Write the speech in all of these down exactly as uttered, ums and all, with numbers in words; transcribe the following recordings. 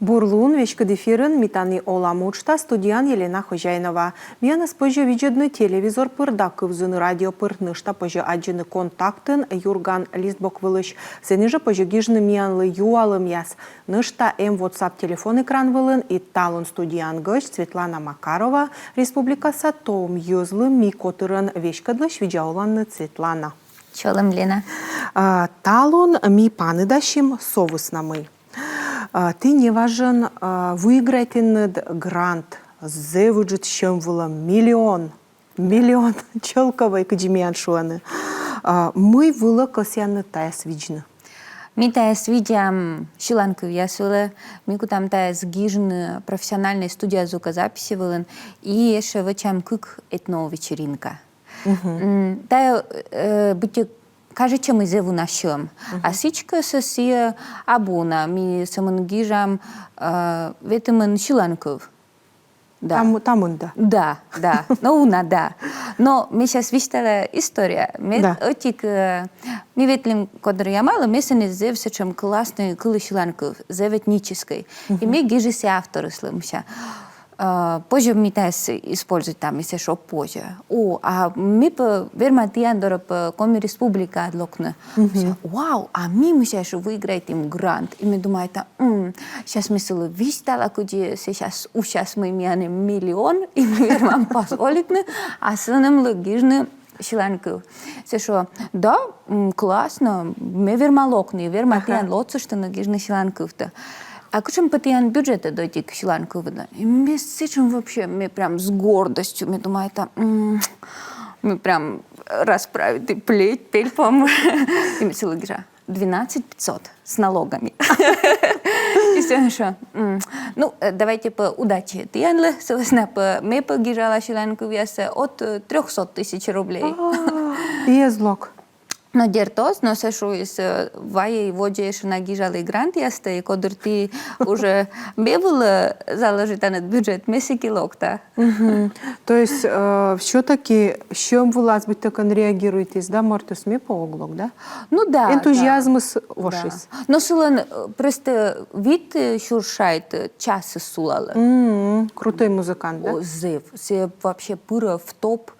Бур лун, веськыд эфирын «Ми тані олам» уджтас, студияын Елена Хозяинова. Миянӧс позьӧ видзӧдны телевизор пыр да кывзыны радио пыр, нӧшта позьӧ аддзыны Контактын «Юрган» листбок вылысь. Сэні жӧ позьӧ гижны миянлы юалӧмъяс. Нӧшта эм WhatsApp телефон экран вылын, и талун студияын гӧсть Светлана Макарова, республикаса том йӧзлы «Ми» котырӧн веськӧдлысь. Видза оланныд, Светлана. Чолӧм, Лена. А, талун ми паныдасим со вӧсна, мый А, ті неважӧн, а, выиграйтінныд грант зэв ыджыд сьӧм вылӧ, миллион. Миллион чӧлкӧвӧй, кыдзи миян шуӧны. А, мый вылӧ кӧсъянныд тайӧс видзны? Ми тайӧс видзам сьыланкывъяс вылӧ, ми кутам тайӧс гижны профессиональнӧй студия звукозаписи вылын, и ещӧ вӧчам кык этно-вечеринка. М, тайӧ, э, быттьӧ кажитчӧ, мый зэв уна сьӧм. А сідзкӧ сійӧ абу уна, ми сӧмын гижам, э, ветымын сьыланкыв. Да. Там, там он, да. Да, да. Но уна, да. Но ме сейчас висьтала история. Ме ӧтик, э, ми ветлім кодыр Ямалӧ, ме сэні зэв сэтшӧм класснӧй кылі сьыланкыв, зэв этническӧй. И ме гижи сійӧ авторыслы, мися, а, позьӧ ми тайӧс используйтам там, если шо позьӧ. О, а ми пӧ вермам тіян дорӧ пӧ Коми Республикаад локны. Мися, вау, а ми, мися, ещӧ выиграйтім грант. И ме думайта, м, сейчас ме сылы висьтала, кыдзи сейчас усяс, мый миян эм миллион, и ми вермам позволитны асывнымлы гижны сьыланкыв. Сійӧ шуӧ, да, м, классно, ме верма локны, верма тіянлы отсыштны гижны сьыланкывтӧ. А кутшӧм пӧ тіян бюджетыд ӧтик сьыланкывлы? И ме сэтшӧм вообще, ме прям с гордостью, ме думайта, м, ме прям расправити плечи, пельпом. И ме сылы гижа: двенадцать пятьсот с налогами. И сійӧ шуӧ, м, ну, э, давайте пӧ удачи тіянлы, сы вӧсна пӧ ме пӧ гижала сьыланкывъяссӧ от, э, трёхсот тысяч рублей. А, и эз лок. Но дерт оз, но сійӧ шуис, э, вай, водзӧ ещӧ на гижалӧй грантъястӧ, и кодыр ті уже ме вылӧ заложитанныд бюджет, ме сэки локта. Мгм. То есть, э, всё-таки сьӧм вылас быттьӧкӧ реагируйтіс, да, мортыс, ме пӧ ог лок, да? Ну да, да. Энтузиазмыс вошис. Да. Но сылӧн, э, просто вит, э, сюрс шайт, э, часыс сулалӧ. М, крутой музыкант, да? О, зэв. Сійӧ вообще пырӧ в топ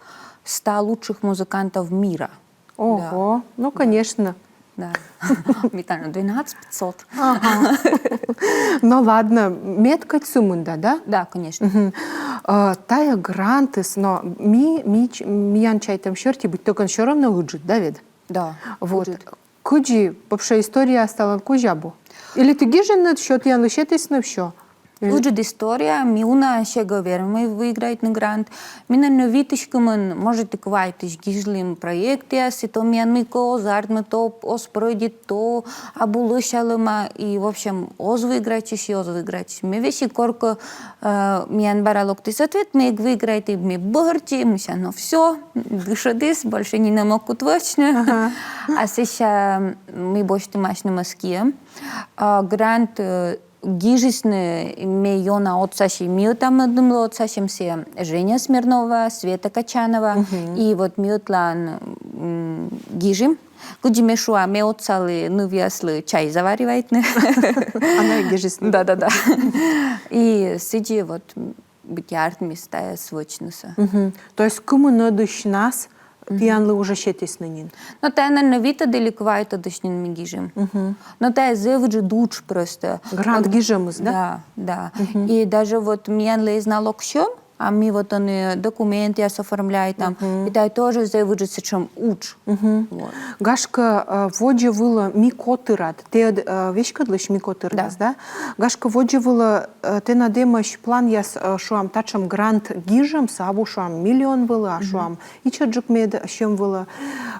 ста лучших музыкантов мира. Ого, да. Ну, конечно. Да. Ме тані двенадцать пятьсот. Ага. Ну ладно, мед кӧть сы мында, да? Да, конечно. Мгм. А, тайӧ грантыс, но ми, ми ч-, миян чайтӧм серти быттьӧкӧ всё равно ыджыд, да ведь? Да, вот. Ыджыд. Кыдзи вообще история, талун кузь абу? Или ті гижинныд, всё, тіянлы сетісны, всё? Ыджыд история, ми уна сійӧ вермим выиграйтны грант. Ми нин витысь кымын, может, и квайтысь гижлім проектъяс, и то миян мыйкӧ оз артмы, то оз прӧйди, то абу лӧсялӧма, и, в общем, оз выиграйтчысь, оз выиграйтчысь. Ме весиг коркӧ, э, миян бара локтіс ответ, ми эг выиграйт, и ми бӧрдим, мися, ну всё, дышӧдіс, больше нинӧм ог кут вӧчны. Ага. А сэсся ми босьтім асьным эскиӧм. А, грант, э, гижисны, ме ёна отсаси, ми ӧта-мӧднымлы отсасим, сійӧ Женя Смирнова, Света Качанова. Мгм. И вот ми ӧтлаын, м, гижим. Кыдзи ме шуа, ме отсалі нывъяслы чай заваривайтны. А найӧ гижисны. Да, да, да. И сідзи вот быттьӧ артмис тайӧс вӧчнысӧ. Мгм. То есть кымынӧдысьнас тіянлы уже сетісны нин? Но тайӧ, наверно, витӧд или квайтӧдысь нин ми гижим. Мгм. Но тайӧ зэв ыджыд удж просто. Грант гижӧмыс, да? Да, да. Мгм. И даже вот миянлы эз на лок сьӧм, а ми вот ӧні документъяс оформляйтам, и тайӧ тоже зэв ыджыд сэтшӧм удж. Мгм. Вот. Гашкӧ, э, водзӧ вылӧ «Ми» котырад, тэ, э, веськӧдлысь «Ми» котырнас, да? Да. Гашкӧ, водзӧ вылӧ, э, тэнад эмӧсь планъяс, э, шуам, татшӧм грант гижӧмсӧ, абу, шуам, миллион вылӧ, а, шуам, ичӧтджык мед сьӧм вылӧ.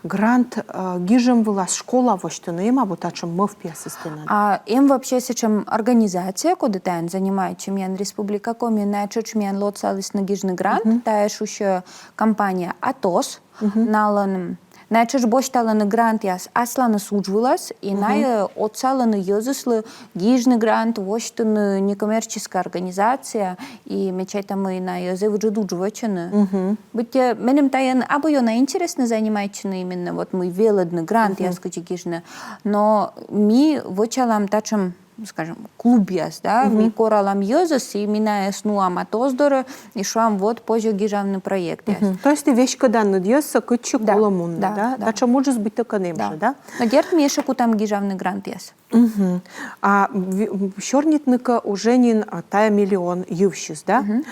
Грант, э, гижӧм вылас школа восьтыны, эм абу татшӧм мӧвпъясыс тэнад? А эм вообще сэтшӧм организация, коді тайӧн занимайтчӧ миян Республика Коми, найӧ тшӧтш миянлы отсалісны гижны грант, тайӧ шусьӧ компания «Атос». Мгм. Налӧн, найӧ тшӧтш босьталӧны грантъяс асланыс удж вылас, и найӧ отсалӧны йӧзыслы гижны грант, восьтыны некоммерческая организация, и ме чайта, мый найӧ зэв ыджыд удж вӧчӧны. Мгм. Быттьӧ меным тайӧн абу ёна интереснӧ занимайтчыны именно, вот мый велӧдны грантъяс кыдзи гижны, но ми вӧчалам татшӧм скажем, клубъяс, да, ми коралам йӧзӧс, и ми найӧс нуам ӧд оз дорӧ, и шуам, вот, позьӧ гижавны проектъяс. Мгм. То есть ті веськӧданныд йӧзсӧ, кытчӧ колӧ мунны, да? Да. Татшӧм уджыс быттьӧкӧ эм жӧ, да? Но дерт ми ещӧ кутам гижавны грантъяс. Мгм. А ви-, м, сёрнитны кӧ уже нин, а, тайӧ миллион йывсьыс, да? Мгм.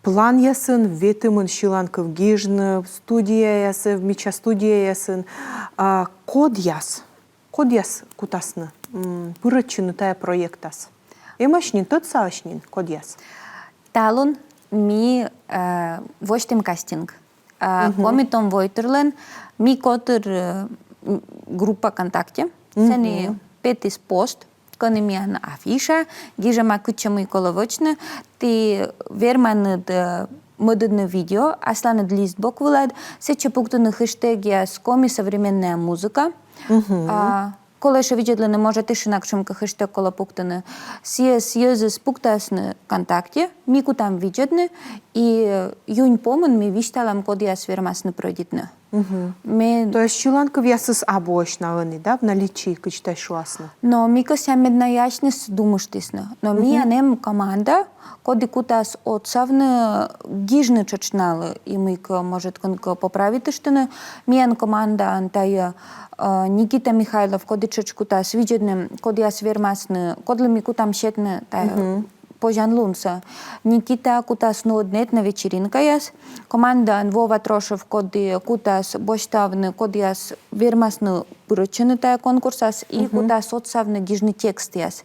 Планъясыд ветымын сьыланкыв гижны, студияясыд, мича студияясыд, а, кодъяс? Кодъяс кутасны, м, пырӧдчыны тайӧ проектас? Эмӧсь нин, тӧдсаӧсь нин кодъяс? Талун ми, э, восьтім кастинг. Э, Коми том войтырлӧн ми котыр, э, м, группа ВКонтакте. Сэні петіс пост, кӧні миян афиша, гижӧма, кытчӧ мый колӧ вӧчны, ті верманныд, э, мӧдӧдны видео асланыд лист бок вылад, сэтчӧ пуктыны хэштегъяс «Коми современная музыка». А, колӧ ещӧ видзӧдлыны, может, ещӧ на кутшӧмкӧ хэштег колӧ пуктыны. Сійӧс йӧзыс пуктасны ВКонтакте, ми кутам видзӧдны, и, э, юнь помын ми висьталам, кодъяс вермасны прӧйдитны. Мгм. Ме... То есть сьыланкывъясыс абуӧсь на ӧні, да, в наличии, кыдз тай шуасны? Но ми кӧсъям, мед найӧ асьныс думыштісны. Но миян эм команда, коді кутас отсавны гижны тшӧтш налы, и мыйкӧ, может, кӧнкӧ поправитыштны. Миян командаын тайӧ, э, Никита Михайлов, коді тшӧтш кутас видзӧдны, кодъяс вермасны, кодлы ми кутам сетны тайӧ позянлунсӧ. Никита кутас нуӧдны этновечеринкаяс. Командаын Вова Трошев, коді кутас босьтавны, кодъяс вермасны пырӧдчыны тайӧ конкурсас, и кутас отсавны гижны текстъяс.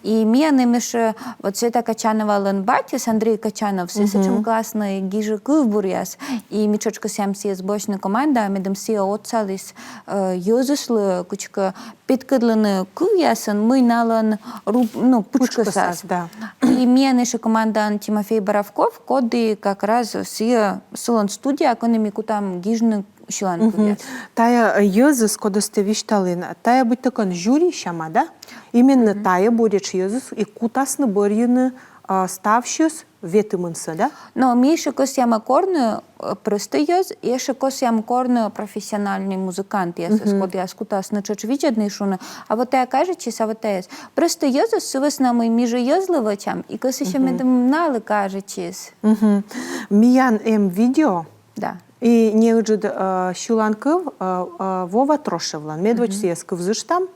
И миян эм ещӧ вот Света Качановалӧн батьыс, Андрей Качанов, сійӧ сэтшӧм классно гижӧ кывбуръяс. И ми тшӧтш кӧсъям сійӧс босьтны командаӧ, медым сійӧ отсаліс, э, йӧзыслы кутшӧмкӧ петкӧдлыны кывъясӧн, мый налӧн руб-, ну, пытшкӧсас. Пытшкӧсас, да. И миян ещӧ командаын Тимофей Боровков, коді как раз сійӧ, сылӧн студия, кӧні ми кутам гижны сьыланкывъяс. Мгм. Тайӧ, э, йӧзыс, кодӧс тэ висьталін, тайӧ быттьӧкӧ жюри сяма, да? Именно тайӧ буретш йӧзыс и кутасны бӧрйыны, а, ставсьыс ветымынсӧ, да? Но ми ещӧ кӧсъям корны, э, простӧй йӧз, и ещӧ кӧсъям корны профессиональнӧй музыкантъясӧс, кодъяс кутасны тшӧтш видзӧдны и шуны: а вот тайӧ кажитчис, а вот тайӧ эз. Простӧй йӧзыс сы вӧсна, мый ми жӧ йӧзлы вӧчам, и кӧсйыссьӧ, медым налы кажитчис. Мгм. Миян эм видео. Да. И неыджыд, э, сьыланкыв, э, э, Вова Трошевлӧн. Медводз сійӧс кывзыштам.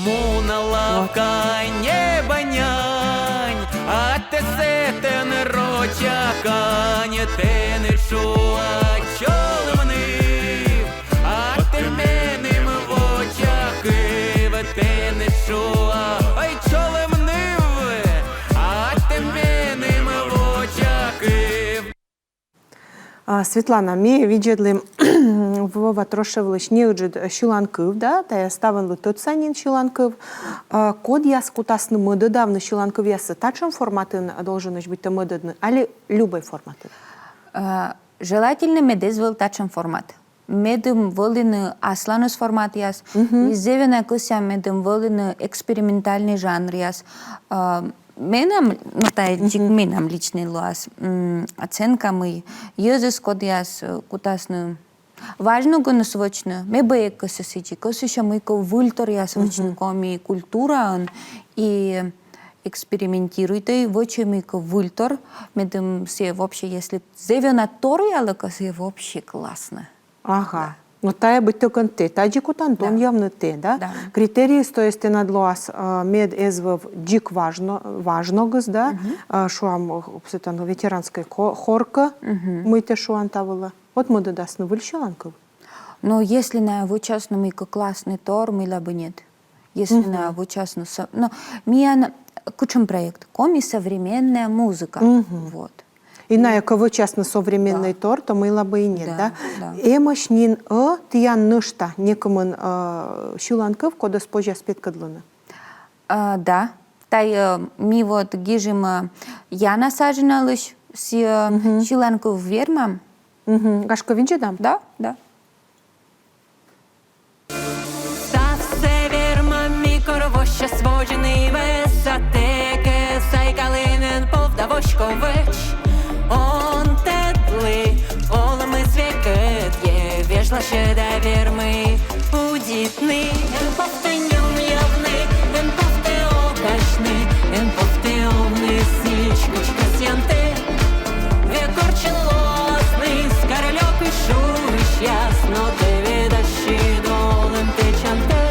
Муна лавкаӧ, ньӧба нянь, а тэ сэтӧн рочаканьӧ, тэныд шуа: чолӧм ныв. А тэ меным воча кыв, тэныд шуа: ой, чолӧм ныв. А тэ меным воча кыв. А, Светлана, ми видзӧдлім Вова Трошевлысь неыджыд сьыланкыв, да, тайӧ ставӧнлы тӧдса нин сьыланкыв. А, кодъяс кутасны мӧдӧдавны сьыланкывъяссӧ? Татшӧм форматын долженӧсь быттьӧ мӧдӧдны али любӧй форматын? А, желательно, мед эз вӧв татшӧм формат. Медым вӧліны асланыс форматъяс, и зэв ёна кӧсъя, медым вӧліны экспериментальнӧй жанръяс. А, менам, ну, тайӧ дзик менам личнӧй лоас, м, оценка, мый йӧзыс, кодъяс, э, кутасны важнӧ гӧныс вӧчны, ме бы эг кӧсйы сідзи, кӧсйыссьӧ мыйкӧ выльторъяс вӧчны коми культураын, и экспериментируйтӧй, вӧчӧй мыйкӧ выльтор, медым сійӧ вообще, если зэв ёна торъялӧ кӧ, сійӧ вообще классно. Ага. Да. Но тайӧ быттьӧкӧ тэ тадзи кутан, тонъявны тэ, да? Да. Критерийыс, то есть, тэнад лоас, а, мед эз вӧв дзик важно, важ ногыс, да? Мгм. А, шуам, э, сэтӧн ветеранскӧй ко-, хоркӧ, мый тэ шуан та вылӧ. Вот мӧдӧдасны выль сьыланкыв. Но если найӧ вӧчасны мыйкӧ класснӧй тор, мыйла бы нет. Если найӧ вӧчасны со-, но миян кутшӧм проект? Коми современная музыка. Вот. И найӧ кӧ вӧчасны современнӧй тор, то мыйла бы и нет, да? Да, да. Эмӧсь нин-ӧ тіян нӧшта некымын, э, сьыланкыв, кодӧс позяс петкӧдлыны? А, да. Тайӧ, э, ми вот гижим, э, Яна Сажиналысь, сійӧ, э, сьыланкыв вермам. Мгм. Гашкӧ, видзӧдам? Да, да. Ставсӧ вермам ми, кор воссяс водзынывсӧ, а тэкӧс Сайкалинын пӧв да воськов вӧч. Он тӧдлы, олӧмыс век ӧдйӧ, вежласьӧ да вермы удив. Эн повтӧ нюмъявны, эн повтӧ окасьны, эн повтӧ овны сідз кыдз кӧсъянтӧ. Век орччӧн лоасны скарлёкысь шурысьяс, но тэ ведь ассьыд олан тэчантӧ.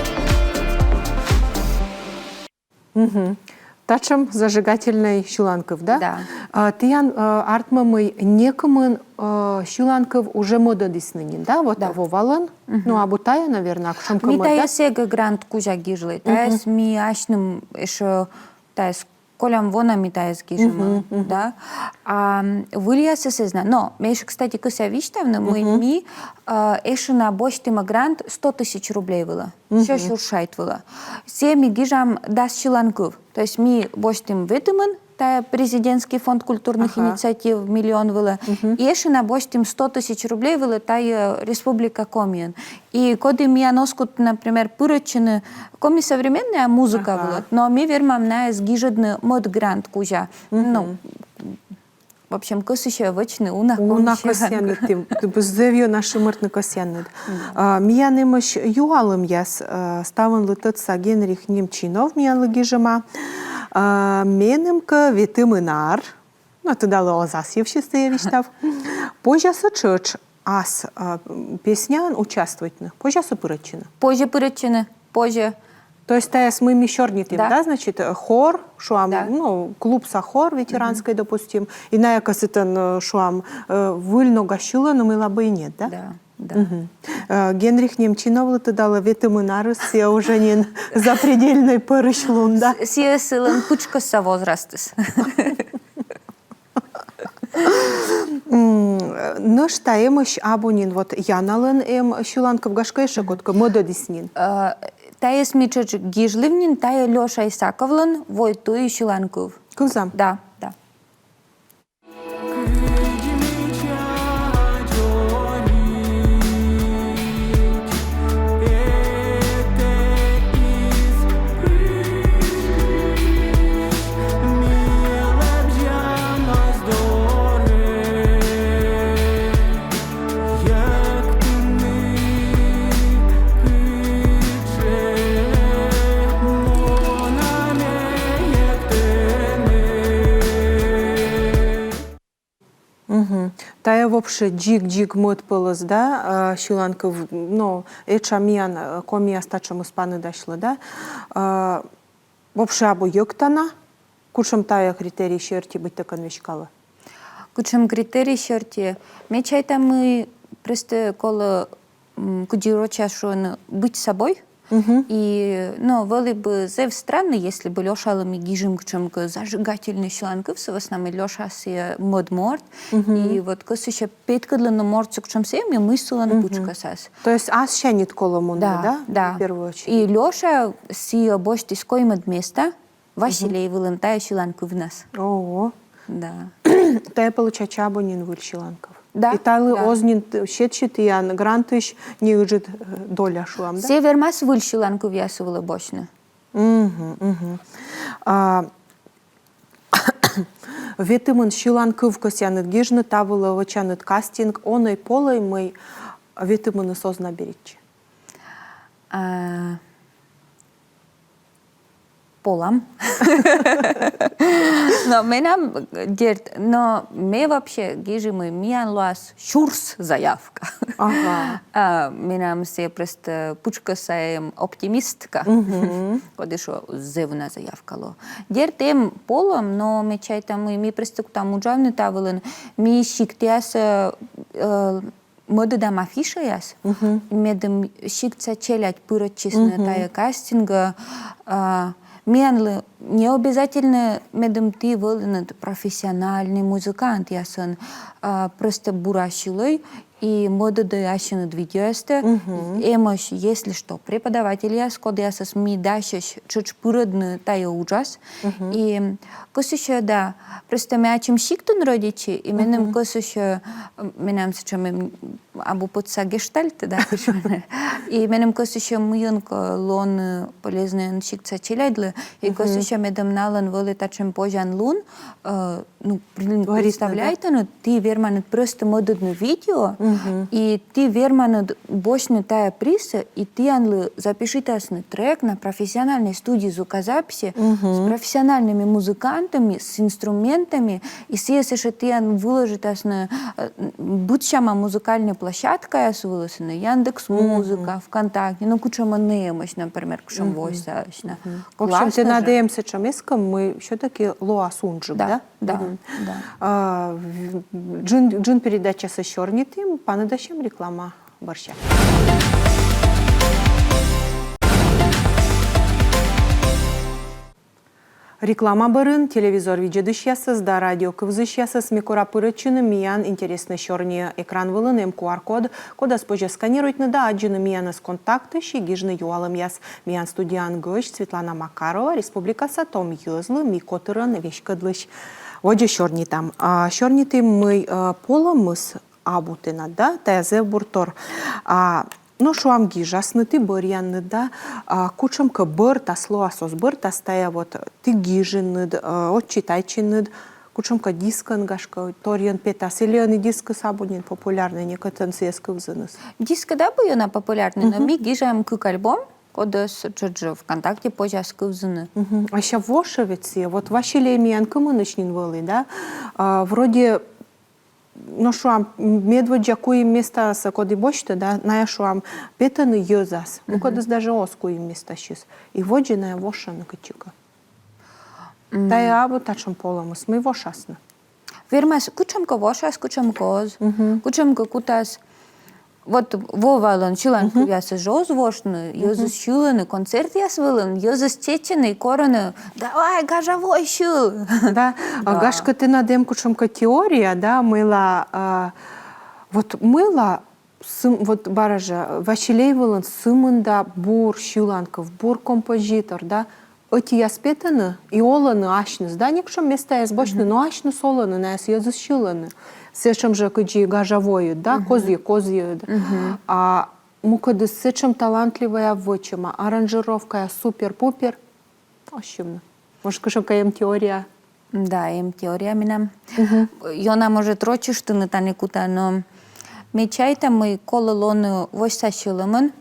Мгм. Татшӧм зажигательнӧй сьыланкыв, да? Да. А, тіян, а, артмӧ, мый некымын, а, сьыланкыв уже мӧдӧдісны нин, да? Вот. Да. Вӧлӧм. Мгм. Ну, абу тайӧ, наверно, а кутшӧмкӧ мӧд, да? Ми тайӧс эг грант кузя гижлы, тайӧс ми асьным ещё, тайӧс колян вонас ми тайӧс гижим, да? А, м, выльясӧс эз на, но ме ещё, кстати, кӧсъя висьтавны, мый ми, а, эшӧ на босьтім грант сто тысяч рублей вылӧ. Сё сюрс шайт вылӧ. Сійӧ ми гижам дас сьыланкыв. То есть ми босьтім ветымын, тайӧ президентский фонд культурных инициатив миллион вылӧ. И эшӧ на босьтім сто тысяч рублей вылӧ тайӧ Республика Комиын. И коді миян оз кут, например, пырӧдчыны коми современная музыка вылӧ, но ми вермам найӧс гижӧдны мӧд грант кузя. Ну, в общем, кӧсйысьӧ вӧчны уна. Уна кӧсъянныд, ті, ті зэв ёна шымыртны кӧсъянныд. А, миян эмӧсь юалӧмъяс, а, ставнылы тӧдса Генрих Немчинов миянлы гижӧма. А, меным кӧ ветымын ар, но тыдалӧ, оз ас йывсьыс, сійӧ висьтав. Позяс-ӧ тшӧтш ас, а, песняын участвуйтны? Позяс-ӧ пырӧдчыны? Позьӧ пырӧдчыны. Позьӧ. То есть тайӧс мый ми сёрнитім, да, значит, э, хор, шуам, ну, клубса хор ветеранскӧй, допустим, и найӧ кӧсйӧны, э, шуам, э, выль ногӧн сьылны, но мыйла бы и нет, да? Да, да. Э, Генрих Немчиновлы, тыдалӧ, ветымын арыс, сійӧ уже нин запредельнӧй пӧрысьлун, да? С-, сійӧ сылӧн пытшкӧсса возрастыс. М, нӧшта эмӧсь абу нин, вот Яналӧн эм сьыланкыв, гашкӧ, ещӧ кодкӧ мӧдӧдіс нин. Э, тайӧс ми тшӧтш гижлім нин, тайӧ Лёша Исаковлӧн «Вой туй» сьыланкыв. Кывзам? Да, да. Мгм. Тайӧ вообще дзик-дзик мӧд пӧлӧс, да, а, сьыланкыв, но этша миян, а, комияс татшӧмыс паныдасьлӧ, да. А, вообще абу йӧктана, кутшӧм тайӧ критерий серти быттьӧкӧ веськалӧ? Кутшӧм критерий серти? Ме чайта, мый просто колӧ, м, кыдзи рочӧн шуӧны, быть собой. Мгм. И, ну, вӧлі бы зэв странно, если бы Лёшалы ми гижим кутшӧмкӧ зажигательнӧй сьыланкыв, сы вӧсна мый Лёша сійӧ мӧд морт. Мгм. И вот кӧсйысьӧ петкӧдлыны мортсӧ, кутшӧм сійӧ эм, мый сылӧн пытшкӧсас. То есть ассяньыд колӧ мунны, да? Да, да. В первую очередь. И Лёша сійӧ босьтіс коймӧд места «Василей» вылын тайӧ сьыланкывнас. Ого. Да. Тайӧ, получается, абу нин выль сьыланкыв. Да, да. И талы оз нин т-, сетсьы тіян грантысь неыджыд, э, доля, шуам, да? Сійӧ вермас выль сьыланкывъяс вылӧ босьтны. Мгм, мгм. А, ветымын сьыланкыв кӧсъянныд гижны, та вылӧ вӧчанныд кастинг, он-ӧ полӧй, мый ветымыныс оз на беритчы? А, полам. Но менам, дерт, но ме вообще гижи, мый миян лоас сюрс заявка. Ага. А, менам сійӧ просто пытшкӧсса эм оптимистка. Мгм. Коді шуӧ, зэв уна заявка лоӧ. Дерт, эм полӧм, но ме чайта, мый ми просто кутам уджавны та вылын, ми сиктъясӧ, э, мӧдӧдам афишаяс, медым сиктса челядь пырӧдчисны тайӧ кастингӧ. А, миянлы не обязательно, медым ті вӧлінныд профессиональнӧй музыкантъясӧн, а, просто бура сьылӧй и мӧдӧдӧй ассьыныд видеоястӧ. Эмӧсь, если что, преподавательяс, кодъясӧс ми дасьӧсь тшӧтш пырӧдны тайӧ уджас. И кӧсйысьӧ, да, просто ме ачым сиктын рӧдитчи, и меным кӧсйысьӧ, м, менам сэтшӧм, м, абу пӧдса гештальт, да, кыдз шуӧны. И меным кӧсйысьӧ мыйӧнкӧ лоны полезнӧйӧн сиктса челядьлы, и кӧсйысьӧ Медым налӧн вӧлі татшӧм позянлун, э, ну, представляйтӧны, ті верманныд просто мӧдӧдны видео, и ті верманныд босьтны тайӧ призсӧ, и тіянлы запишитасны трек на профессиональной студии звукозаписи с профессиональными музыкантами, с инструментами, и сійӧс ещӧ тіян выложитасны, э, быдсяма музыкальнӧй площадкаяс вылас, Яндекс Музыка, ВКонтакте, ну, кутшӧм эмӧсь, например, кутшӧм восьсаӧсь на. В общем, тэнад эм сэтшӧм эскӧм, мый всё-таки лоас унджык, да? Да, да. А, в-, джын, джын передачасӧ сёрнитім, паныдасям реклама бӧрся. Реклама бӧрын телевизор видзӧдысьясӧс да радио кывзысьясӧс ме кора пырӧдчыны миян интереснӧй сёрниӧ. Экран вылын эм Q R-код, кодӧс позьӧ сканируйтны да аддзыны миянӧс Контактысь и гижны юалӧмъяс. Миян студияын гӧсть Светлана Макарова, республикаса том йӧзлы «Ми» котырӧн веськӧдлысь. Водзӧ сёрнитам. А, сёрнитім, мый, э, полӧмыс абу тэнад, да, тайӧ зэв бур тор. А, но, шуам, гижасны, ті бӧръянныд, да, а, кутшӧмкӧ бӧртас лоас, оз бӧртас, тайӧ вот ті гижинныд, э, отчитайтчинныд, кутшӧмкӧ дискӧн, гашкӧ, торйӧн петас, или ӧні дискыс абу нин популярнӧй, некытӧн сійӧс кывзыныс? Дискыд абу ёна популярнӧй, но ми гижам кык альбом, кодӧс тшӧтш жӧ ВКонтакте позяс кывзыны. Мгм. А сэсся вошӧ ведь сійӧ, вот «Василей» миян кымынысь нин вӧлі, да? А, вроде, но, шуам, медводдза куим местаӧс коді босьтӧ, да, найӧ, шуам, петӧны йӧзас. Мукӧдыс даже оз куим местаысь. И водзӧ найӧ вошӧны кытчӧкӧ. Тайӧ абу татшӧм полӧмыс, мый вошасны? Вермас, кутшӧмкӧ вошас, кутшӧмкӧ оз, кутшӧмкӧ кутас. Вот Вовалӧн сьыланкывъясыс жӧ оз вошны, йӧзыс сьылӧны, концертъяс вылын йӧзыс чеччӧны и корӧны: «Давай, «Гажа вой» сьыл!» Да, а, гашкӧ, тэнад эм кутшӧмкӧ теория, да, мыйла, а, вот мыйла сым-, вот бара жӧ, «Василей» вылын сымында бур сьыланкыв, бур композитор, да, ӧтияс петӧны и олӧны асьныс, да, некутшӧм местаяс эз босьтны, но асьныс олӧны, найӧс йӧзыс сьылӧны. Сэтшӧм жӧ, кыдзи «Гажа войыд», да, козйӧ-, козйӧ-, да. А мукӧдыс сэтшӧм талантливӧя, вӧчӧма, аранжировкая супер-пупер. Оз сьывны. Может, кутшӧмкӧ эм теория? Да, эм теория менам. Ёна, может, рочыштны тані кута, но ме чайта, мый колӧ лоны восьса сьӧлӧмӧн.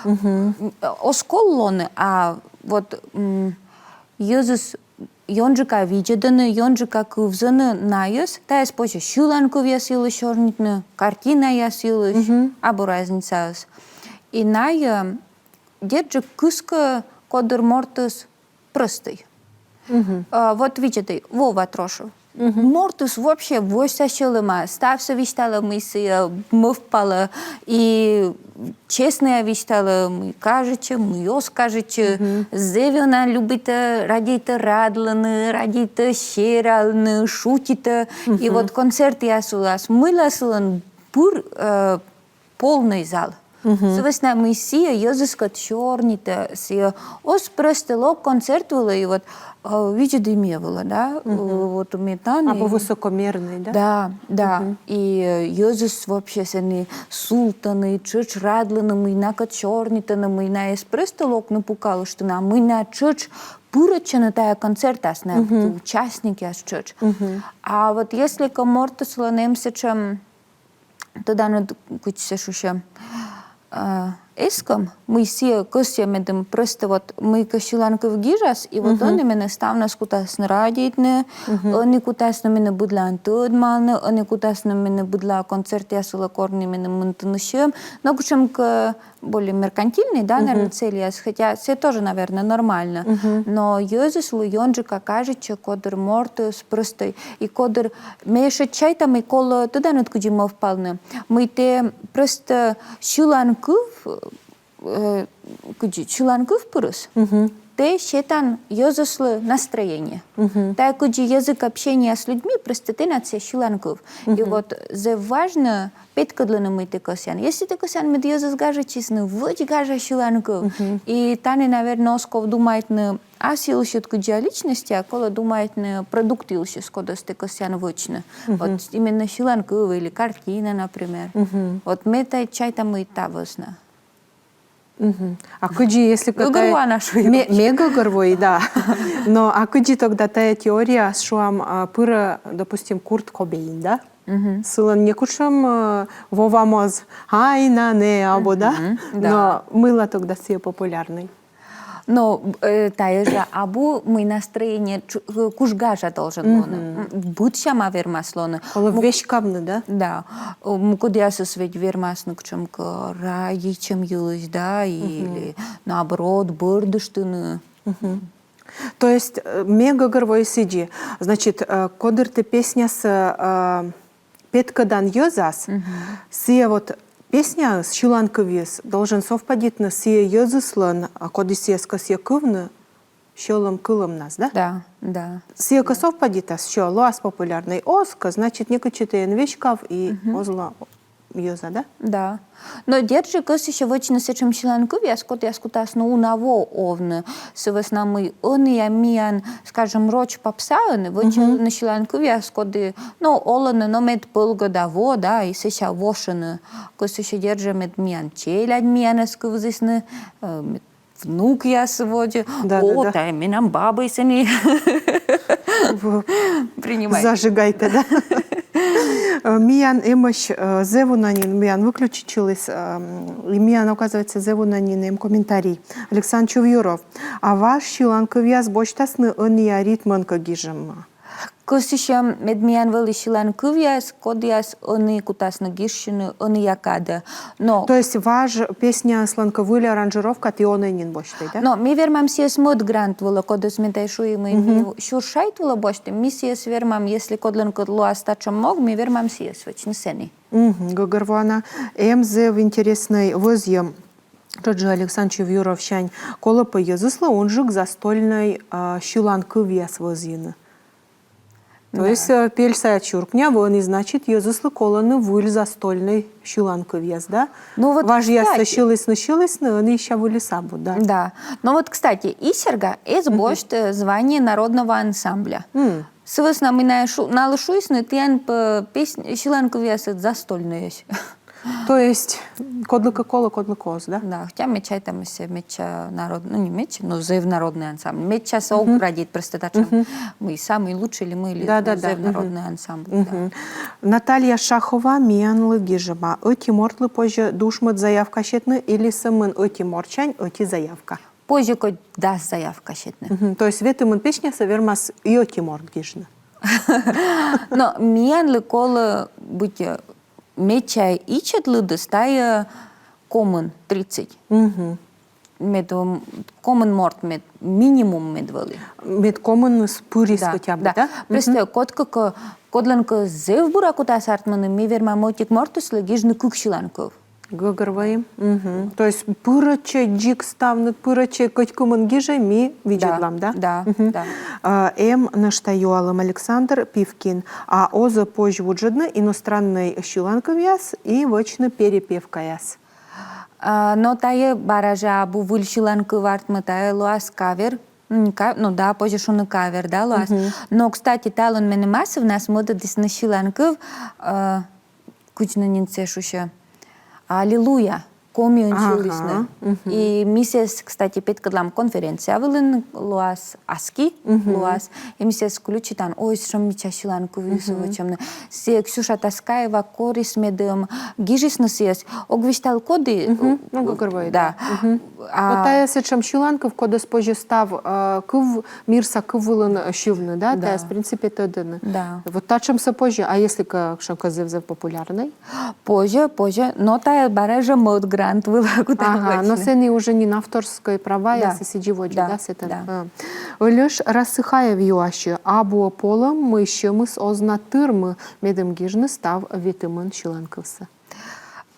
М, оз кол лоны, а вот, м, йӧзыс ёнджыка видзӧдӧны, ёнджыка кывзӧны найӧс. Тайӧс позьӧ сьыланкывъяс йылысь сёрнитны, картинаяс йылысь, абу разницаыс. И найӧ, дерт жӧ, кыскӧ, кодыр мортыс простӧй. А, вот видзӧдӧй, Вова Трошев. Мортыс вообще восьса сьӧлӧма, ставсӧ висьталӧ, мый сійӧ мӧвпалӧ, и честнӧя висьталӧ, мый кажитчӧ, мый оз кажитчы. Зэв ёна любитӧ, радейтӧ радлыны, радейтӧ сералны, шутитӧ. И вот концертъяс вылас, мыйла сылӧн пыр, э, полнӧй зал. Сы вӧсна, мый сійӧ йӧзыскӧд сёрнитӧ, сійӧ оз просто лок концерт вылӧ и вот, э, видзӧдӧй ме вылӧ, да, э, вот ме тані. Абу высокомернӧй, да? Да, да. И, э, йӧзыс вообще сэні султӧны, тшӧтш радлӧны, мый накӧд сёрнитӧны, мый найӧ эз просто локны пукалыштны, а мый найӧ тшӧтш пырӧдчӧны тайӧ концертас, найӧ участникъяс тшӧтш. А вот если кӧ мортыслӧн эм сэтшӧм, тӧданныд, кыдз сійӧ шусьӧ, э, эскӧм, мый сійӧ кӧсйӧ, медым просто вот мыйкӧ сьыланкыв гижас, и вот ӧні менӧ ставныс кутасны радейтны, ӧні кутасны менӧ быдлаын тӧдмавны, ӧні кутасны менӧ быдлаӧ концертъяс вылӧ корны, менӧ мынтыны сьӧм. Но кутшӧмкӧ более меркантильнӧй, да, наверно, цельяс, хотя сійӧ тоже, наверно, нормальнӧ. Но йӧзыслы ёнджыка кажитчӧ, кодыр мортыс простӧй. И кодыр, ме ещӧ чайта, мый колӧ, тӧданныд, кыдзи мӧвпавны. Мый тэ просто сьыланкыв, э, кыдзи, сьыланкыв пырыс, тэ сетан йӧзыслы настроение. Тайӧ кыдзи язык общения с людьми, просто тэнад сійӧ сьыланкыв. И вот зэв важнӧ петкӧдлыны, мый тэ кӧсъян. Если тэ кӧсъян, мед йӧзыс гажитчисны, вӧч гажа сьыланкыв. И тані, наверно, оз ков думайтны ас йылысьыд кыдзи личностьыд, а колӧ думайтны продукт йылысь, кодӧс тэ кӧсъян вӧчны. Вот именно сьыланкыв или картина, например. Вот ме тай чайта, мый та вӧсна. Мгм. А кыдзи, если кӧ тая... Гӧгӧрвоана шуи. Ме, ме гӧгӧрвои, да. Но а кыдзи тогда тая теорияас, шуам, а, пырӧ, допустим, Курт Кобейн, да? Мгм. Сылӧн некутшӧм, э, вова моз, ай на нэ абу, да? Мгм, да. Но мыйла тогда сійӧ популярнӧй? Но, э, тая жӧ абу, мый настроение чу-, э, кужгажа должен лоны. Мгм. М, быдсяма вермас лоны. Колӧ веськавны, да? Да. М, кодъясыс ведь вермасны кутшӧмкӧ райичӧм йылысь, да, или наоборот, бӧрдыштны. Мгм. То есть, э, ме гӧгӧрвои сідзи. Значит, э, кодыр тэ песнясӧ, э, петкӧдан йӧзас, сійӧ вот песняыс, сьыланкывйыс должен совпадитны сійӧ йӧзыслӧн, а, коді сійӧс кӧсйӧ кывны, сьӧлӧм кылӧмнас, да? Да, да. Сійӧ кӧ совпадитас, всё, лоас популярнӧй. Оз кӧ, значит, некытчӧ тэ эн веськав и оз ло йӧза, да? Да. Но дерт жӧ, кӧсйыссьӧ вӧчны сэтшӧм сьыланкывъяс, кодъяс кутасны уна во овны. Сы вӧсна мый ӧнія миян, скажем, роч попсаын вӧчӧны сьыланкывъяс, коді, но, олӧны, но мед пӧлгӧда во, да, и сэсся вошӧны. Кӧсйыссьӧ дерт жӧ, мед миян челядь миянӧс кывзісны, э, мед внукъяс водзӧ. Да, да, да. О, тая менам бабӧй сэні. Принимай. Зажигайте, да. Э, миян эмӧсь, э, зэв уна нин, миян выключитчыліс, э, и миян, оказывается, зэв уна нин эм комментарий. Александр Чувьюров. А важ сьыланкывъяс босьтасны ӧнія ритмӧн кӧ гижӧма? Кӧсйыссьӧ, мед миян вӧлі сьыланкывъяс, кодъяс ӧні кутасны гижсьыны ӧнія кадӧ. Но... То есть важ песняыслӧн кӧ выль аранжировка, ті онӧй нин босьтӧй, да? Но ми вермам сійӧс мӧд грант вылӧ, кодӧс ме тай шуи, мый ми сюрс шайт вылӧ босьтім, ми сійӧс вермам, если кодлӧн кӧ лоас татшӧм мог, ми вермам сійӧс вӧчны сэні. Мгм, гӧгӧрвоана. Эм зэв интереснӧй вӧзйӧм. Тшӧтш жӧ Александр Чувьюровсянь, колӧ пӧ йӧзыслы унджык застольнӧй, а, сьыланкывъяс вӧзйыны. То есть, э, пель сайӧ чуркня вӧні, значит, йӧзыслы колӧны выль застольнӧй сьыланкывъяс, да? Ну вот, важъяссӧ, кстати, сьылісны, сьылісны, ӧні сэсся выльыс абу, да. Да. Но вот, кстати, Исерга эз босьт, э, звание народного ансамбля. М. Сы вӧсна мый найӧ шу-, налы шуисны, тіян пӧ песня, сьыланкывъясыд застольнӧйӧсь. То есть, кодлыкӧ колӧ, кодлыкӧ оз, да? Да, хотя ме чайта, мися, медся народ-, ну, не медся, но зэв народный ансамбль. Медсясӧ ог радейт, просто татшӧм, мый самый лучший ли мый ли, да, да, да, зэв народный ансамбль, да. Наталья Шахова миянлы гижӧма: ӧти мортлы позьӧ душмӧд заявка сетны или сӧмын ӧти мортсянь ӧти заявка? Позьӧ кӧть дас заявка сетны. Мгм. То есть ветымын песнясӧ вермас и ӧти морт гижны. Но миянлы колӧ быть, э, медся ичӧт лыдыс тайӧ комын, тридцать. Мгм. Мед, м, комын морт мед, минимум мед вӧлі. Мед комыныс пырис хотя бы, да? Да. Просто кодкӧ кӧ, кодлӧн кӧ зэв бура кутас артмыны, ми вермам ӧтик мортыслы гижны кык сьыланкыв. Гӧгӧрвои. Мгм. То есть пырӧдчӧй дзик ставныд, пырӧдчӧй, кӧть кымын гижӧй, ми видзӧдлам, да? Да, да. А, эм нӧшта юалӧм, Александр Пивкин. А оз-ӧ позь вуджӧдны иностраннӧй сьыланкывъяс и вӧчны перепевкаяс? А, но тайӧ бара жӧ абу выль сьыланкыв артмӧ, тайӧ лоас кавер. М, ка-, ну да, позьӧ шуны кавер, да, лоас. Мгм. Но, кстати, талун меным асывнас мӧдӧдісны сьыланкыв, э, кыдз нӧ нин сійӧ шусьӧ, «Аллилуйя». Комиӧн сьылісны. Ага, мгм. И ми сійӧс, кстати, петкӧдлам конференция вылын, лоас аски, мгм, лоас. И ми сійӧс включитам, ой, сэтшӧм мича сьыланкывйыс вӧчӧмны. Сійӧ Ксюша Таскаева корис, медым гижисны сійӧс. Ог висьтав, коді. Мгм. Ну, гӧгӧрвои, да. Да. Мгм. А вот тайӧ сэтшӧм сьыланкыв, кодӧс позьӧ став, э, кыв, мирса кыв вылын, э, сьывны, да? Да. Тайӧс, в принципе, тӧдӧны. Да. Вот татшӧмсӧ позьӧ, а если кӧ, кутшӧмкӧ зэв-зэв популярнӧй? Позьӧ, позьӧ, но тайӧ бара жӧ мӧд грант вылӧ кутам вӧчны. Ага, но сэні уже нин авторскӧй праваяс и сідзи водзӧ, да, сэтӧн? Да. А. Ӧльӧш Рассыхаев юасьӧ: абу-ӧ полӧм, мый сьӧмыс оз на тырмы, медым гижны став ветымын сьыланкывсӧ?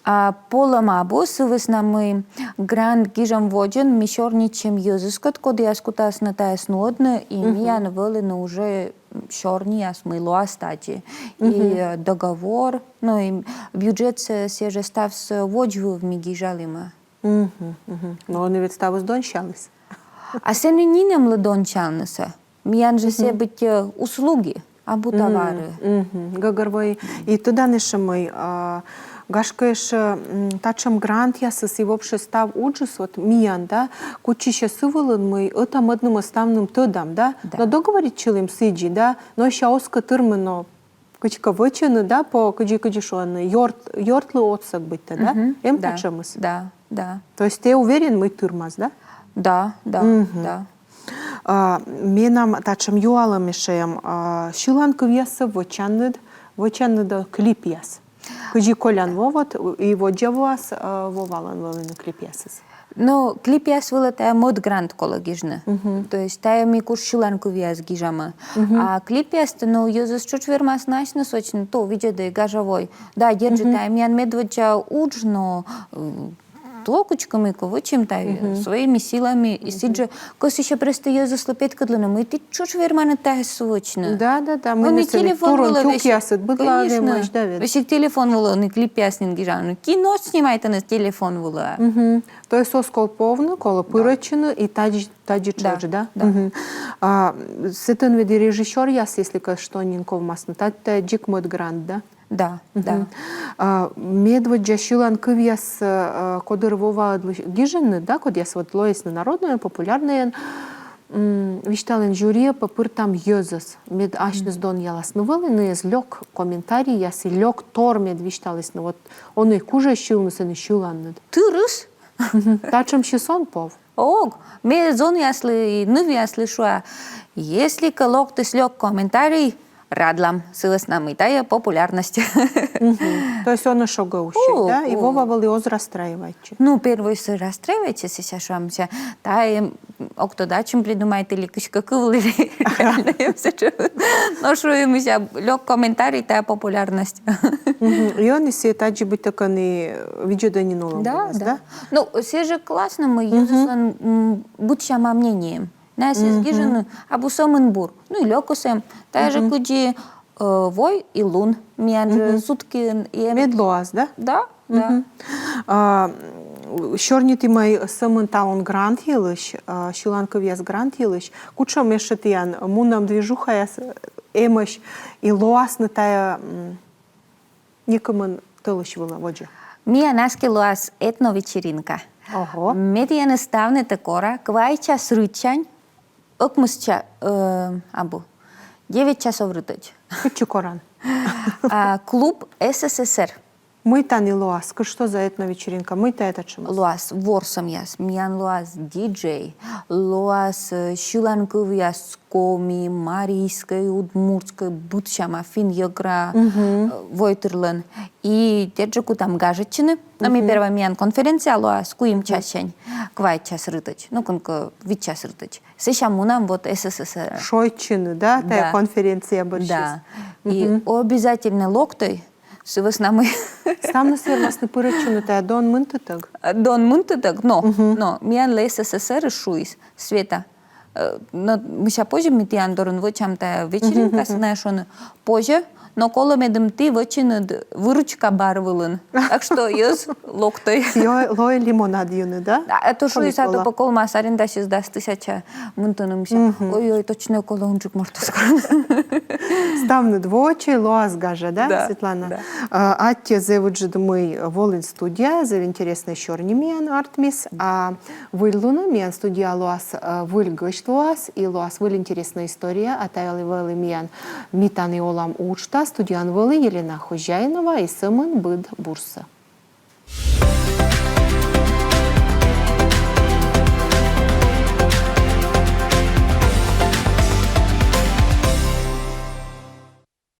А, полӧм абу, сы вӧсна мый грант гижӧм водзын ми сёрнитчим йӧзыскӧд, кодъяс кутасны тайӧс нуӧдны, и миян вӧліны уже сёрнияс, мый лоас тадзи. И, э, договор, ну, и бюджетсӧ, сійӧ жӧ ставсӧ водзвыв ми гижалімӧ. Мгм, мгм. Но ӧні ведь ставыс донсяліс. А сэні нинӧмлы донсявнысӧ. Миян жӧ сійӧ быть, э, услуги, абу товары. Мгм, гӧгӧрвои. И тӧдан эшӧ мый, а, Гашкӧ, эшшӧ, м, татшӧм грантъясыс и вообще став уджыс, вот миян, да, кутчысьӧ сы вылын, мый ӧта-мӧдным ставным тӧдам, да, но договоритчылім сідзи, да, но сэсся оз кӧ тырмы, но кыдзкӧ вӧчӧны, да, по, кыдзи, кыдзи шуӧны, ёрт, ёртлы отсӧг быттьӧ, да? Эм татшӧмыс? Да, да. То есть тэ уверен, мый тырмас, да? Да, да, да. А, менам татшӧм юалӧм эшшӧ эм, а, сьылан кывъяссӧ вӧчанныд, вӧчанныд-ӧ клипъяс? Кыдзи колян Вовад и воддза воас, а, Вовалӧн вӧліны клипъясыс? Ну, клипъяс вылӧ тайӧ мӧд грант колӧ гижны. То есть тайӧ ми куш сьылан кывъяс гижамӧ. А клипъястӧ, ну, йӧзыс тшӧтш вермасны асьныс вӧчны, то видзӧдӧй, гажа вой. Да, дерт жӧ, тайӧ миян медводдза удж, но, м, то кутшӧмкӧ ми кӧ вӧчим тайӧ своими силами, и сідзжӧ кӧсйыссьӧ прӧстӧ йӧзыслы петкӧдлыны, мый ті тшӧтш верманныд тайӧс вӧчны. Да, да, да, мый ӧні телефон вылӧ весь, конечно. Весиг телефон вылӧ ӧні клипъяс нин гижӧны, кино снимайтӧны телефон вылӧ. То есть оз кол повны, колӧ пырӧдчыны и тадзи, тадзи тшӧтш, да? Да. А, сэтӧн ведь и режиссёръяс, если кӧ что, нин ковмасны, тадзи дзик мӧд грант, да? Да, да. А, медводдза сьылан кывъяс, а, кодыр Воваыдлы гижинныд, да, кодъяс вот лоисны народнӧйӧн, популярнӧйӧн, м, висьталін, жюриӧ пӧ пыртам йӧзӧс, мед асьныс донъяласны вӧлі, но эз лёк комментарийяс и лёктор мед висьталісны, вот, онӧй кужӧ сьывны сэні сьыланныд. Тырыс? Татшӧмсьыс он пов. Ог, ме зонъяслы и нывъяслы шуа, если кӧ локтіс лёк комментарий, радлам, сы вӧсна мый тайӧ популярность. То есть он шогӧ уси, да? И Вова вӧлі оз расстраивайтчы? Ну, первойсӧ расстраивайтчис, сэсся шуам, сэсся тайӧ ог тӧд, ачым придумайтіс ли кыськӧ кывлі ли. Реально, я всё чё. Но шуи, мися, лёк комментарий, тайӧ популярность. И ӧні сійӧ тадзи быттьӧкӧ и видзӧдӧ нин олӧм вылас, да? Ну, сійӧ жӧ классно, мый йӧзыслӧн, м, быдсяма мнение. Найӧс эз гижны, абу сӧмын бур. Ну, и лёкыс эм. Тайӧ жӧ кыдзи, э, вой и лун. Миян жӧ сутки и эм. Мед лоас, да? Да, да. А, сёрнитім ӧй сӧмын талун грант йылысь, а, сьылан кывъяс грант йылысь. Кутшӧм эшшӧ тіян мунӧм движухаяс эмӧсь и лоасны тайӧ, м, некымын тӧлысь вылӧ водзӧ? Миян аски лоас этновечеринка. Ого. Ме тіянӧс ставнытӧ кора квайт час рытсянь ӧкмыс ча-, э, абу, девять часов рытӧдз. Кытчӧ коран? А, клуб С С С Р. Мый тані лоас? Кыдз, что за этновечеринка? Мый тайӧ татшӧмыс? Лоас ворсӧмъяс, миян лоас диджей, лоас, э, сьылан кывъяс коми, марийскӧй, удмуртскӧй, быдсяма, финн-йӧгра, э, войтырлӧн. И тадзи кутам гажӧдчыны. Но ми первой, миян конференция лоас куим часянь квайт час рытӧдз. Ну, кӧнкӧ, вит час рытӧдз. Сэсся мунам вот С С С Р. Шойччыны, да, тайӧ конференция бӧрсьыс? Да. И обязательно локтӧй, сы вӧсна мый ставныс вермасны пырӧдчыны тайӧ дон мынтытӧг. Дон мынтытӧг, но, но миянлы С С С Р шуис, Света, э, но, мися, позьӧ ми тіян дорын вӧчам тайӧ вечеринкасӧ, найӧ шуӧны, позьӧ, но колӧ, медым ті вӧчинныд выручка бар вылын. Так что, йӧз, локтӧй. Лоӧ, лоӧ лимонад юны, да? А то шуис, а то пӧ колмас арендасьыс дас тысяча мынтыны, мися. Ой-ой, точно, колӧ унджык мортӧс корны. Ставныд вӧчӧй, лоас гажа, да, Светлана? Да. А, аттьӧ зэв ыджыд, мый волін студияӧ, зэв интереснӧй сёрни миян артмис. А выльлунӧ миян студияын лоас, э, выль гӧсть лоас, и лоас выль интереснӧй история, а тайӧ вӧлі миян «Ми тані олам» уджтас. Студияын вӧлі Елена Хозяинова, и сӧмын быд бурсӧ.